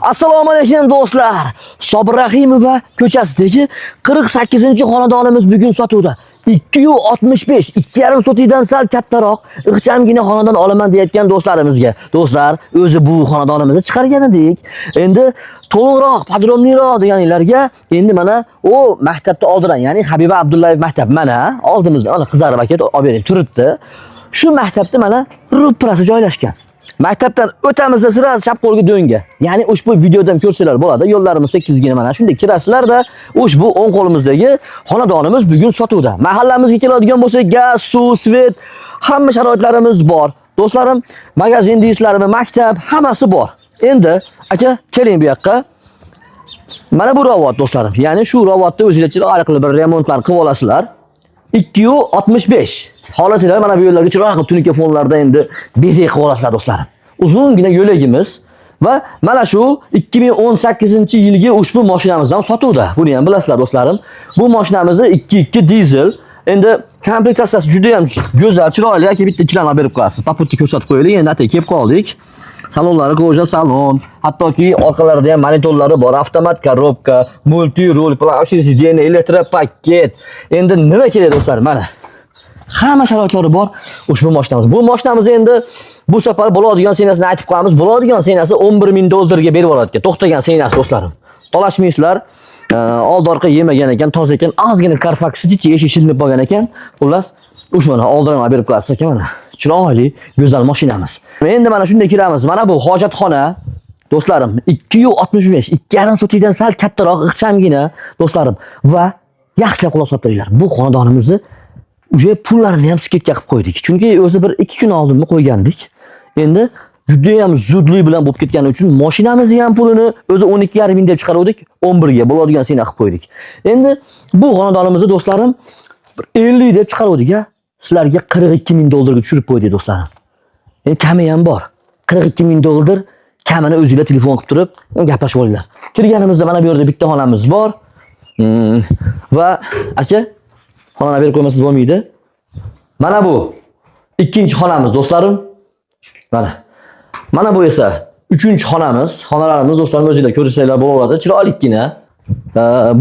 Assalomu alaykum do'stlar. Sobir Rahimova ko'chasidagi 48-xonadonimiz bugun sotuvda. 265, 2,5 sotikdan sal kattaroq, ixchamgina xonadon olaman deyotgan do'stlarimizga. Do'stlar, o'zi bu xonadonimizni chiqargan edik. Endi to'liqroq, podrobniyroq deganlarga endi mana u maktabda oldiran, ya'ni Habiba Abdullayev maktab mana oldimizda, mana qizarib aka olib bering turibdi. Shu maktabda mana ro'parasi joylashgan. Maktabdan o'tamizda sira chap qo'lga do'nga. Ya'ni ushbu videodan ko'rsanglar bo'ladi. Yo'llarimiz tekizgina mana shunday kirasizlarda ushbu o'ng qo'limizdagi xonadonimiz bugun sotuvda. Mahallamizga keladigan bo'lsak, gaz, suv, svet, hamma sharoitlarimiz bor. Do'stlarim, magazin deysizlarmi, maktab, hammasi bor. Endi aka, keling bu yoqqa. Mana bu rovot do'stlarim. Ya'ni shu rovotni o'zingizlar chiroyli qilib bir remontlar qilib olasizlar. 2.65. Xohlasanglar mana bu yerlarga chiroyli qilib tunuka fonlarda endi bezak qilib olasizlar do'stlarim. Uzungina yo'lagimiz va mana shu 2018-yilgi ushbu mashinamiz ham sotuvda. Buni ham bilasizlar do'stlarim. Bu mashinamizni 2.2 dizel. Endi komplektatsiyasi juda ham go'zal, chiroyli. Aka bitta ichidan olib berib qo'yasiz. Poputni ko'rsatib qo'yaylik. Endi atay kelib qoldik. Salonlari koja salon, hattoki orqalarida ham monitorlari bor, avtomat korobka, multi rul, плавающий сиденье, elektropaket. Endi nima kerak do'stlar? Mana. Hamma sharoitlari bor ushbu mashinamiz. Bu mashinamiz endi bu safar bo'ladigan senasini aytib qo'yamiz. Bo'ladigan senasi 11 ming dollarga berib yuboradi ekan. To'xtagan senasi do'stlarim. Talashmaysizlar. Oldi orqa yemagan ekan, toza ekan, ozgina Carfax chichi eshik shilinib qolgan ekan. Xullas, ushbu mana oldin ham berib qo'yasiz ekan mana. Chiroyli, go'zal mashinamiz. Endi mana shunday kiramiz. Mana bu hojatxona. Do'stlarim, 2.65, 2,5 sotikdan sal kattaroq, ixchamgina do'stlarim va yaxshilab quloq solib turinglar. Bu xonadonimizni уже pullarini ham скидка qilib qo'ydik. Chunki o'zi bir 2 kun oldinmi qo'ygandik. Endi juda ham zudlik bilan bo'lib ketgani uchun mashinamizni ham pulini o'zi 12,5 ming deb chiqaruvdik, 11 ga bo'ladigan sena qilib qo'ydik. Endi bu xonadonimizni do'stlarim bir 50 deb chiqaruvdik a. Sizlarga 42 ming dollarga tushirib qo'ydik do'stlarim. Endi kami ham bor. 42 ming dollar kamini o'zinglar telefon qilib turib gaplashib olinglar. Kirganimizda mana bu yerda bitta xonamiz bor. Va aka, xonani berib qo'ymasangiz bo'lmaydi. Mana bu ikkinchi xonamiz do'stlarim. Mana. Mana bu esa uchinchi xonamiz. Xonalarimiz do'stlarim o'zinglar ko'rsanglar bo'ladi. Chiroylikkina.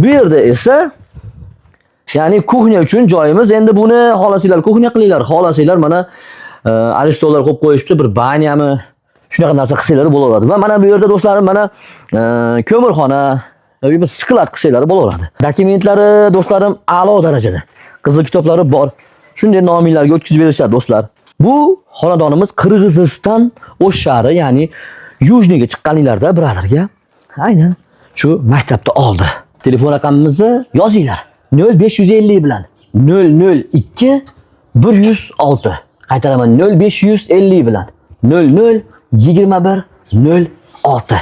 Bu yerda esa ya'ni kuxnya uchun joyimiz. Endi buni xohlasanglar kuxnya qilinglar, xohlasanglar mana aristollar qo'yib qo'yishibdi, bir banyami shunaqa narsa qilsanglar bo'laveradi. Va mana bu yerda do'stlarim mana ko'mirxona yoki bir sklad qilsanglar bo'laveradi. Dokumentlari do'stlarim a'lo darajada. Qizil kitoblari bor. Shunday nominglarga o'tkazib berishadi do'stlar. Bu xonadonimiz Qirg'iziston O'sh shahri, ya'ni Yujniga chiqqaninglarda birodarga aynan shu maktabda oldi. Telefon raqamimizni yozinglar. 0550 bilan 002 106. Qaytaraman, 0550 bilan 00 21 06.